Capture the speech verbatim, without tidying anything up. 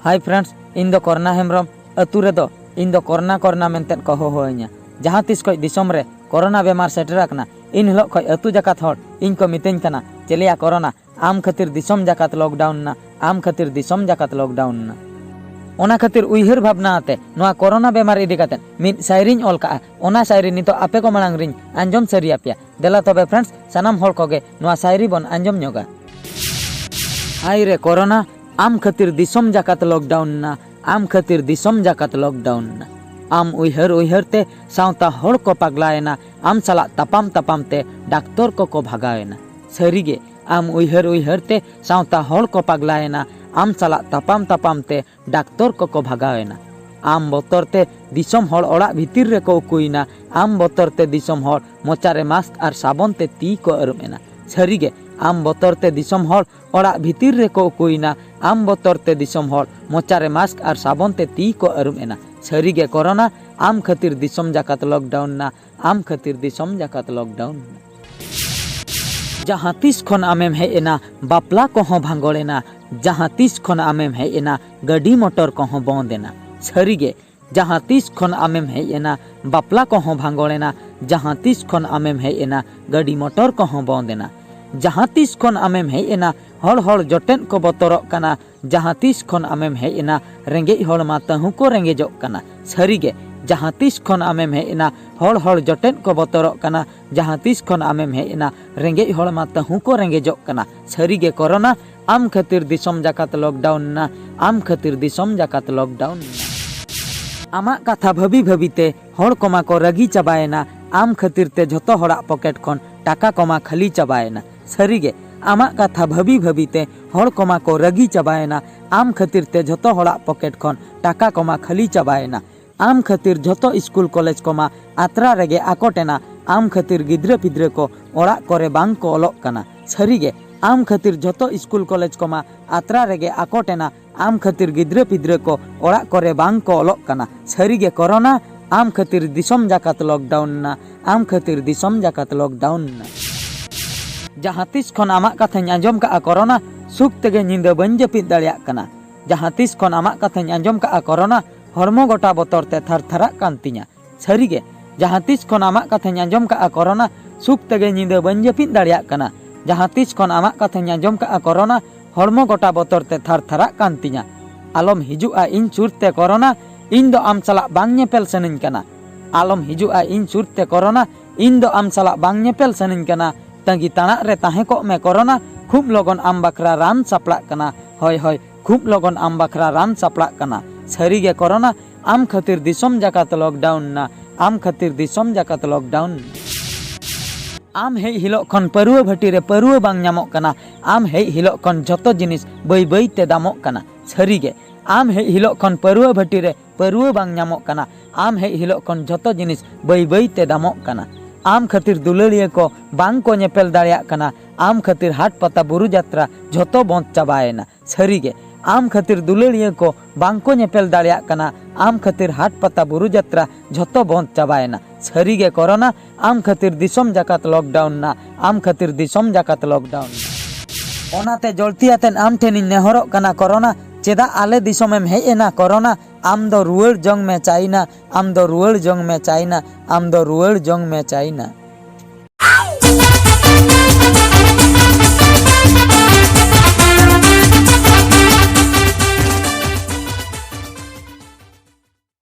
Hi friends, ᱤᱧ ᱫᱚ ᱠᱚᱨᱱᱟ ᱦᱮᱢᱵᱨᱚᱢ᱾ ᱟᱹᱛᱩ ᱨᱮᱫᱚ ᱤᱧ ᱫᱚ ᱠᱚᱨᱱᱟ ᱠᱚᱨᱱᱟ ᱢᱮᱱᱛᱮᱫ ᱠᱚ ᱦᱚᱦᱚ ᱟᱹᱧᱟ᱾ ᱡᱟᱦᱟᱸ ᱛᱤᱥ ᱠᱷᱚᱡ ᱫᱤᱥᱚᱢ ᱨᱮ ᱠᱚᱨᱳᱱᱟ ᱵᱮᱢᱟᱨ ᱥᱮᱴᱮᱨ ᱟᱠᱟᱱᱟ, ᱤᱱ ᱦᱤᱞᱳᱜ ᱠᱷᱚᱡ ᱟᱹᱛᱩ ᱡᱟᱠᱟᱛ ᱦᱚᱲ ᱤᱧ ᱠᱚ ᱢᱤᱛᱟᱹᱧ ᱠᱟᱱᱟ, "ᱪᱮᱞᱮᱭᱟ ᱠᱚᱨᱳᱱᱟ, ᱟᱢ ᱠᱷᱟᱹᱛᱤᱨ ᱫᱤᱥᱚᱢ ᱡᱟᱠᱟᱛ lockdown ᱱᱟ, ᱟᱢ ᱠᱷᱟᱹᱛᱤᱨ ᱫᱤᱥᱚᱢ ᱡᱟᱠᱟᱛ lockdown ᱱᱟ᱾" ᱚᱱᱟ ᱠᱷᱟᱹᱛᱤᱨ ᱩᱭᱦᱟᱹᱨ ᱵᱷᱟᱵᱽᱱᱟ ᱟᱛᱮ ᱱᱚᱣᱟ ᱠᱚᱨᱳᱱᱟ ᱵᱮᱢᱟᱨ ᱤᱫᱤ ᱠᱟᱛᱮ ᱢᱤᱫ ᱥᱟᱭᱨᱤᱧ ᱚᱞ ᱠᱟᱜᱼᱟ᱾ ᱚᱱᱟ ᱥᱟᱭᱨᱤ ᱱᱤᱛᱚᱜ ᱟᱯᱮ ᱠᱚ ᱢᱟᱲᱟᱝ ᱨᱤᱧ ᱟᱸᱡᱚᱢ ᱥᱟᱹᱨᱤ ᱟᱯᱮᱭᱟ᱾ ᱫᱮᱞᱟ ᱛᱚᱵᱮ friends, ᱥᱟᱱᱟᱢ ᱦᱚᱲ ᱠᱚᱜᱮ ᱱᱚᱣᱟ ᱥᱟᱭᱨᱤ ᱵᱚᱱ ᱟᱸᱡᱚᱢ ᱧᱚᱜᱟ᱾ ᱦᱟᱭ ᱨᱮ ᱠᱚᱨᱳᱱᱟ, ᱟᱢ ᱠᱷᱟᱹᱛᱤᱨ ᱫᱤᱥᱚᱢ ᱡᱟᱠᱟᱛ lockdown ᱱᱟ, ᱟᱢ ᱠᱷᱟᱹᱛᱤᱨ ᱫᱤᱥᱚᱢ ᱡᱟᱠᱟᱛ lockdown ᱱᱟ᱾ ᱟᱢ ᱩᱭᱦᱟᱹᱨ ᱩᱭᱦᱟᱹᱨ ᱛᱮ ᱥᱟᱶᱛᱟ ᱦᱚᱲ ᱠᱚ ᱯᱟᱜᱽᱞᱟᱭᱮᱱᱟ, ᱟᱢ ᱥᱟᱞᱟᱜ ᱛᱟᱯᱟᱢ ᱛᱟᱯᱟᱢ ᱛᱮ ᱰᱟᱠᱛᱚᱨ ᱠᱚᱠᱚ ᱵᱷᱟᱜᱟᱣᱮᱱᱟ᱾ ᱥᱟᱹᱨᱤᱜᱮ, ᱟᱢ ᱩᱭᱦᱟᱹᱨ ᱩᱭᱦᱟᱹᱨ ᱛᱮ ᱥᱟᱶᱛᱟ ᱦᱚᱲ ᱠᱚ ᱯᱟᱜᱽᱞᱟᱭᱮᱱᱟ, ᱟᱢ ᱥᱟᱞᱟᱜ ᱛᱟᱯᱟᱢ ᱛᱟᱯᱟᱢ ᱛᱮ ᱰᱟᱠᱛᱚᱨ ᱠᱚᱠᱚ ᱵᱷᱟᱜᱟᱣᱮᱱᱟ᱾ ᱟᱢ ᱵᱚᱛᱚᱨ ᱛᱮ ᱫᱤᱥᱚᱢ ᱦᱚᱲ ᱚᱲᱟᱜ ᱵᱷᱤᱛᱤᱨ ᱨᱮᱠᱚ ᱩᱠᱩᱭᱮᱱᱟ, ᱟᱢ ᱵᱚᱛᱚᱨ ᱛᱮ ᱫᱤᱥᱚᱢ ᱦᱚᱲ ᱢᱚᱪᱟ ᱨᱮ ᱢᱟᱥᱠ ᱟᱨ ᱥᱟᱵᱚᱱ ᱛᱮ ᱛᱤ ᱠᱚ ᱟᱹᱨᱩᱵ ᱮᱱᱟ᱾ ᱥᱟᱹᱨᱤᱜᱮ, ᱟᱢ ᱵᱚᱛᱚᱨ ᱛᱮ ᱫᱤᱥᱚᱢ ᱦᱚᱲ ᱚᱲᱟᱜ ᱵᱷᱤᱛᱤᱨ ᱨᱮᱠᱚ ᱩᱠᱩᱭᱮᱱᱟ, ᱟᱢ ᱵᱚᱛᱚᱨ ᱛᱮ ᱫᱤᱥᱚᱢ ᱦᱚᱲ ᱢᱚᱪᱟ ᱨᱮ ᱢᱟᱥᱠ ᱟᱨ ᱥᱟᱵᱚᱱ ᱛᱮ ᱛᱤ ᱠᱚ ᱟᱹᱨᱩᱵ ᱮᱱᱟ᱾ ᱥᱟᱹᱨᱤᱜᱮ ᱠᱚᱨᱳᱱᱟ, ᱟᱢ ᱠᱷᱟᱹᱛᱤᱨ ᱫᱤᱥᱚᱢ ᱡᱟᱠᱟᱛ lockdown ᱱᱟ, ᱟᱢ ᱠᱷᱟᱹᱛᱤᱨ ᱫᱤᱥᱚᱢ ᱡᱟᱠᱟᱛ lockdown ᱱᱟ᱾ ᱡᱟᱦᱟᱸ ᱛᱤᱥ ᱠᱷᱚᱱ ᱟᱢᱮᱢ ᱦᱮᱡ ᱮᱱᱟ, ᱵᱟᱯᱞᱟ ᱠᱚᱦᱚᱸ ᱵᱷᱟᱸᱜᱚᱲ ᱮᱱᱟ᱾ ᱡᱟᱦᱟᱸ ᱛᱤᱥ ᱠᱷᱚᱱ ᱟᱢᱮᱢ ᱦᱮᱡ ᱮᱱᱟ, ᱜᱟᱹᱰᱤ ᱢᱚᱴᱚᱨ ᱠᱚᱦᱚᱸ ᱵᱚᱱᱫ ᱮᱱᱟ᱾ ᱥᱟᱹᱨᱤᱜᱮ, ᱡᱟᱦᱟᱸ ᱛᱤᱥ ᱠᱷᱚᱱ ᱟᱢᱮᱢ ᱦᱮᱡ ᱮᱱᱟ, ᱵᱟᱯᱞᱟ ᱠᱚᱦᱚᱸ ᱵᱷᱟᱸᱜᱚᱲ ᱮᱱᱟ᱾ ᱡᱟᱦᱟᱸ ᱛᱤᱥ ᱠᱷᱚᱱ ᱟᱢᱮᱢ ᱦᱮᱡ ᱮᱱᱟ, ᱜᱟᱹᱰᱤ ᱢᱚᱴᱚᱨ ᱠᱚᱦᱚᱸ ᱵᱚᱱᱫ ᱮᱱᱟ᱾ ᱡᱟᱦᱟᱸ ᱛᱤᱥ ᱠᱷᱚᱱ ᱟᱢᱮᱢ ᱦᱮᱡ ᱮᱱᱟ, ᱦᱚᱲ ᱦᱚᱲ ᱡᱚᱴᱮᱫ ᱠᱚ ᱵᱚᱛᱚᱨᱚᱜ ᱠᱟᱱᱟ᱾ ᱡᱟᱦᱟᱸ ᱛᱤᱥ ᱠᱷᱚᱱ ᱟᱢᱮᱢ ᱦᱮᱡ ᱮᱱᱟ, ᱨᱮᱸᱜᱮᱡ ᱦᱚᱲ ᱢᱟ ᱛᱟᱹᱦᱩ ᱠᱚ ᱨᱮᱸᱜᱮᱡᱚᱜ ᱠᱟᱱᱟ᱾ ᱥᱟᱹᱨᱤᱜᱮ, ᱡᱟᱦᱟᱸ ᱛᱤᱥ ᱠᱷᱚᱱ ᱟᱢᱮᱢ ᱦᱮᱡ ᱮᱱᱟ, ᱦᱚᱲ ᱦᱚᱲ ᱡᱚᱴᱮᱫ ᱠᱚ ᱵᱚᱛᱚᱨᱚᱜ ᱠᱟᱱᱟ᱾ ᱡᱟᱦᱟᱸ ᱛᱤᱥ ᱠᱷᱚᱱ ᱟᱢᱮᱢ ᱦᱮᱡ ᱮᱱᱟ, ᱨᱮᱸᱜᱮᱡ ᱦᱚᱲ ᱢᱟ ᱛᱟᱹᱦᱩ ᱠᱚ ᱨᱮᱸᱜᱮᱡᱚᱜ ᱠᱟᱱᱟ᱾ ᱥᱟᱹᱨᱤᱜᱮ ᱠᱚᱨᱳᱱᱟ, ᱟᱢ ᱠᱷᱟᱹᱛᱤᱨ ᱫᱤᱥᱚᱢ ᱡᱟᱠᱟᱛ lockdown ᱱᱟ, ᱟᱢ ᱠᱷᱟᱹᱛᱤᱨ ᱫᱤᱥᱚᱢ ᱡᱟᱠᱟᱛ lockdown ᱱᱟ᱾ ᱟᱢᱟᱜ ᱠᱟᱛᱷᱟ ᱵᱷᱟᱹᱵᱤ ᱵᱷᱟᱹᱵᱤ ᱛᱮ ᱦᱚᱲ ᱠᱚᱢᱟ ᱠᱚ ᱨᱟᱹᱜᱤ ᱪᱟᱵᱟᱭᱮᱱᱟ, ᱟᱢ ᱠᱷᱟᱹᱛᱤᱨ ᱛᱮ ᱡᱷᱚᱛᱚ ᱦᱚᱲᱟᱜ ᱯᱚᱠᱮᱴ ᱠᱷᱚᱱ ᱴᱟᱠᱟ ᱠᱚᱢᱟ ᱠᱷᱟᱹᱞᱤ ᱪᱟᱵᱟᱭᱮᱱᱟ᱾ ᱥᱟᱹᱨᱤᱜᱮ, ᱟᱢᱟᱜ ᱠᱟᱛᱷᱟ ᱵᱷᱟᱹᱵᱤ ᱵᱷᱟᱹᱵᱤ ᱛᱮ ᱦᱚᱲ ᱠᱚᱢᱟ ᱠᱚ ᱨᱟᱹᱜᱤ ᱪᱟᱵᱟᱭᱮᱱᱟ, ᱟᱢ ᱠᱷᱟᱹᱛᱤᱨ ᱛᱮ ᱡᱷᱚᱛᱚ ᱦᱚᱲᱟᱜ ᱯᱚᱠᱮᱴ ᱠᱷᱚᱱ ᱴᱟᱠᱟ ᱠᱚᱢᱟ ᱠᱷᱟᱹᱞᱤ ᱪᱟᱵᱟᱭᱮᱱᱟ᱾ ᱟᱢ ᱠᱷᱟᱹᱛᱤᱨ ᱡᱷᱚᱛᱚ ᱤᱥᱠᱩᱞ ᱠᱚᱞᱮᱡᱽ ᱠᱚᱢᱟ ᱟᱛᱨᱟ ᱨᱮᱜᱮ ᱟᱠᱚᱴ ᱮᱱᱟ, ᱟᱢ ᱠᱷᱟᱹᱛᱤᱨ ᱜᱤᱫᱽᱨᱟᱹ ᱯᱤᱫᱽᱨᱟᱹ ᱠᱚ ᱚᱲᱟᱜ ᱠᱚᱨᱮ ᱵᱟᱝ ᱠᱚ ᱚᱞᱚᱜ ᱠᱟᱱᱟ᱾ ᱥᱟᱹᱨᱤᱜᱮ, ᱟᱢ ᱠᱷᱟᱹᱛᱤᱨ ᱡᱷᱚᱛᱚ ᱤᱥᱠᱩᱞ ᱠᱚᱞᱮᱡᱽ ᱠᱚᱢᱟ ᱟᱛᱨᱟ ᱨᱮᱜᱮ ᱟᱠᱚᱴ ᱮᱱᱟ, ᱟᱢ ᱠᱷᱟᱹᱛᱤᱨ ᱜᱤᱫᱽᱨᱟᱹ ᱯᱤᱫᱽᱨᱟᱹ ᱠᱚ ᱚᱲᱟᱜ ᱠᱚᱨᱮ ᱵᱟᱝ ᱠᱚ ᱚᱞᱚᱜ ᱠᱟᱱᱟ᱾ ᱥᱟᱹᱨᱤᱜᱮ ᱠᱚᱨᱳᱱᱟ, ᱟᱢ ᱠᱷᱟᱹᱛᱤᱨ ᱫᱤᱥᱚᱢ ᱡᱟᱠᱟᱛ lockdown ᱱᱟ, ᱟᱢ ᱠᱷᱟᱹᱛᱤᱨ ᱫᱤᱥᱚᱢ ᱡᱟᱠᱟᱛ lockdown ᱱᱟ᱾ ᱡᱟᱦᱟᱸ ᱛᱤᱥ ᱠᱷᱚᱱ ᱟᱢᱟᱜ ᱠᱟᱛᱷᱟᱧ ᱟᱸᱡᱚᱢ ᱠᱟᱜᱼᱟ ᱠᱚᱨᱳᱱᱟ, ᱥᱩᱠ ᱛᱮᱜᱮ ᱧᱤᱫᱟᱹ ᱵᱟᱹᱧ ᱡᱟᱹᱯᱤᱫ ᱫᱟᱲᱮᱭᱟᱜ ᱠᱟᱱᱟ᱾ ᱡᱟᱦᱟᱸ ᱛᱤᱥ ᱠᱷᱚᱱ ᱟᱢᱟᱜ ᱠᱟᱛᱷᱟᱧ ᱟᱸᱡᱚᱢ ᱠᱟᱜᱼᱟ ᱠᱚᱨᱳᱱᱟ, ᱦᱚᱲᱢᱚ ᱜᱚᱴᱟ ᱵᱚᱛᱚᱨ ᱛᱮ ᱛᱷᱟᱨ ᱛᱷᱟᱨᱟᱜ ᱠᱟᱱ ᱛᱤᱧᱟ᱾ ᱥᱟᱹᱨᱤᱜᱮ, ᱡᱟᱦᱟᱸ ᱛᱤᱥ ᱠᱷᱚᱱ ᱟᱢᱟᱜ ᱠᱟᱛᱷᱟᱧ ᱟᱸᱡᱚᱢ ᱠᱟᱜᱼᱟ ᱠᱚᱨᱳᱱᱟ, ᱥᱩᱠ ᱛᱮᱜᱮ ᱧᱤᱫᱟᱹ ᱵᱟᱹᱧ ᱡᱟᱹᱯᱤᱫ ᱫᱟᱲᱮᱭᱟᱜ ᱠᱟᱱᱟ᱾ ᱡᱟᱦᱟᱸ ᱛᱤᱥ ᱠᱷᱚᱱ ᱟᱢᱟᱜ ᱠᱟᱛᱷᱟᱧ ᱟᱸᱡᱚᱢ ᱠᱟᱜᱼᱟ ᱠᱚᱨᱳᱱᱟ, ᱦᱚᱲᱢᱚ ᱜᱚᱴᱟ ᱵᱚᱛᱚᱨ ᱛᱮ ᱛᱷᱟᱨ ᱛᱷᱟᱨᱟᱜ ᱠᱟᱱ ᱛᱤᱧᱟ᱾ ᱟᱞᱚᱢ ᱦᱤᱡᱩᱜᱼᱟ ᱤᱧ ᱥᱩᱨ ᱛᱮ ᱠᱚᱨᱳᱱᱟ, ᱤᱧ ᱫᱚ ᱟᱢ ᱥᱟᱞᱟᱜ ᱵᱟᱝ ᱧᱮᱯᱮᱞ ᱥᱟᱱᱟᱧ ᱠᱟᱱᱟ᱾ ᱟᱞᱚᱢ ᱦᱤᱡᱩᱜᱼᱟ ᱤᱧ ᱥᱩᱨ ᱛᱮ ᱠᱚᱨᱳᱱᱟ, ᱤᱧ ᱫᱚ ᱟᱢ ᱥᱟᱞᱟᱜ ᱵᱟᱝ ᱧᱮᱯᱮᱞ ᱥᱟᱱᱟᱧ ᱠᱟᱱᱟ᱾ ᱛᱟᱺᱜᱤ ᱛᱟᱲᱟᱜ ᱨᱮ ᱛᱟᱦᱮᱸ ᱠᱚᱜ ᱢᱮ ᱠᱚᱨᱳᱱᱟ, ᱠᱷᱩᱵ ᱞᱚᱜᱚᱱ ᱟᱢ ᱵᱟᱠᱷᱨᱟ ᱨᱟᱱ ᱥᱟᱯᱲᱟᱜ ᱠᱟᱱᱟ᱾ ᱦᱳᱭ ᱦᱳᱭ, ᱠᱷᱩᱵ ᱞᱚᱜᱚᱱ ᱟᱢ ᱵᱟᱠᱷᱨᱟ ᱨᱟᱱ ᱥᱟᱯᱲᱟᱜ ᱠᱟᱱᱟ᱾ ᱥᱟᱹᱨᱤᱜᱮ ᱠᱚᱨᱳᱱᱟ, ᱟᱢ ᱠᱷᱟᱹᱛᱤᱨ ᱫᱤᱥᱚᱢ ᱡᱟᱠᱟᱛ lockdown ᱱᱟ, ᱟᱢ ᱠᱷᱟᱹᱛᱤᱨ ᱫᱤᱥᱚᱢ ᱡᱟᱠᱟᱛ lockdown᱾ ᱟᱢ ᱦᱮᱡ ᱦᱤᱞᱳᱜ ᱠᱷᱚᱱ ᱯᱟᱹᱨᱩᱣᱟᱹ ᱵᱷᱟᱹᱴᱤ ᱨᱮ ᱯᱟᱹᱨᱩᱣᱟᱹ ᱵᱟᱝ ᱧᱟᱢᱚᱜ ᱠᱟᱱᱟ᱾ ᱟᱢ ᱦᱮᱡ ᱦᱤᱞᱳᱜ ᱠᱷᱚᱱ ᱡᱷᱚᱛᱚ ᱡᱤᱱᱤᱥ ᱵᱟᱹᱭ ᱵᱟᱹᱭ ᱛᱮ ᱫᱟᱢᱚᱜ ᱠᱟᱱᱟ᱾ ᱥᱟᱹᱨᱤᱜᱮ, ᱟᱢ ᱦᱮᱡ ᱦᱤᱞᱳᱜ ᱠᱷᱚᱱ ᱯᱟᱹᱨᱩᱣᱟᱹ ᱵᱷᱟᱹᱴᱤ ᱨᱮ ᱯᱟᱹᱨᱩᱣᱟᱹ ᱵᱟᱝ ᱧᱟᱢᱚᱜ ᱠᱟᱱᱟ᱾ ᱟᱢ ᱦᱮᱡ ᱦᱤᱞᱳᱜ ᱠᱷᱚᱱ ᱡᱷᱚᱛᱚ ᱡᱤᱱᱤᱥ ᱵᱟᱹᱭ ᱵᱟᱹᱭ ᱛᱮ ᱫᱟᱢᱚᱜ ᱠᱟᱱᱟ᱾ ᱟᱢ ᱠᱷᱟᱹᱛᱤᱨ ᱫᱩᱞᱟᱹᱲᱤᱭᱟᱹ ᱠᱚ ᱵᱟᱝ ᱠᱚ ᱧᱮᱯᱮᱞ ᱫᱟᱲᱮᱭᱟᱜ ᱠᱟᱱᱟ᱾ ᱟᱢ ᱠᱷᱟᱹᱛᱤᱨ ᱦᱟᱴ ᱯᱟᱛᱟ ᱵᱩᱨᱩ ᱡᱟᱛᱨᱟ ᱡᱷᱚᱛᱚ ᱵᱚᱸᱫ ᱪᱟᱵᱟᱭᱮᱱᱟ᱾ ᱥᱟᱹᱨᱤᱜᱮ, ᱟᱢ ᱠᱷᱟᱹᱛᱤᱨ ᱫᱩᱞᱟᱹᱲᱤᱭᱟᱹ ᱠᱚ ᱵᱟᱝ ᱠᱚ ᱧᱮᱯᱮᱞ ᱫᱟᱲᱮᱭᱟᱜ ᱠᱟᱱᱟ᱾ ᱟᱢ ᱠᱷᱟᱹᱛᱤᱨ ᱦᱟᱴ ᱯᱟᱛᱟ ᱵᱩᱨᱩ ᱡᱟᱛᱨᱟ ᱡᱷᱚᱛᱚ ᱵᱚᱸᱫ ᱪᱟᱵᱟᱭᱮᱱᱟ᱾ ᱥᱟᱹᱨᱤᱜᱮ ᱠᱚᱨᱳᱱᱟ, ᱟᱢ ᱠᱷᱟᱹᱛᱤᱨ ᱫᱤᱥᱚᱢ ᱡᱟᱠᱟᱛ lockdown ᱱᱟ, ᱟᱢ ᱠᱷᱟᱹᱛᱤᱨ ᱫᱤᱥᱚᱢ ᱡᱟᱠᱟᱛ lockdown ᱱᱟ᱾ ᱚᱱᱟᱛᱮ ᱡᱚᱞᱛᱤ ᱟᱛᱮᱱ ᱟᱢ ᱴᱷᱮᱱᱤᱧ ᱱᱮᱦᱚᱨᱚᱜ ᱠᱟᱱᱟ ᱠᱚᱨᱳᱱᱟ, ᱪᱮᱫᱟᱜ ᱟᱞᱮ ᱫᱤᱥᱚᱢᱮᱢ ᱦᱮᱡ ᱮᱱᱟ ᱠᱚᱨᱳᱱᱟ? ᱟᱢ ᱫᱚ ᱨᱩᱣᱟᱹᱲ ᱡᱚᱝ ᱢᱮ ᱪᱟᱭᱱᱟ, ᱟᱢ ᱫᱚ ᱨᱩᱣᱟᱹᱲ ᱡᱚᱝ ᱢᱮ ᱪᱟᱭᱱᱟ, ᱟᱢ ᱫᱚ ᱨᱩᱣᱟᱹᱲ ᱡᱚᱝ ᱢᱮ ᱪᱟᱭᱱᱟ᱾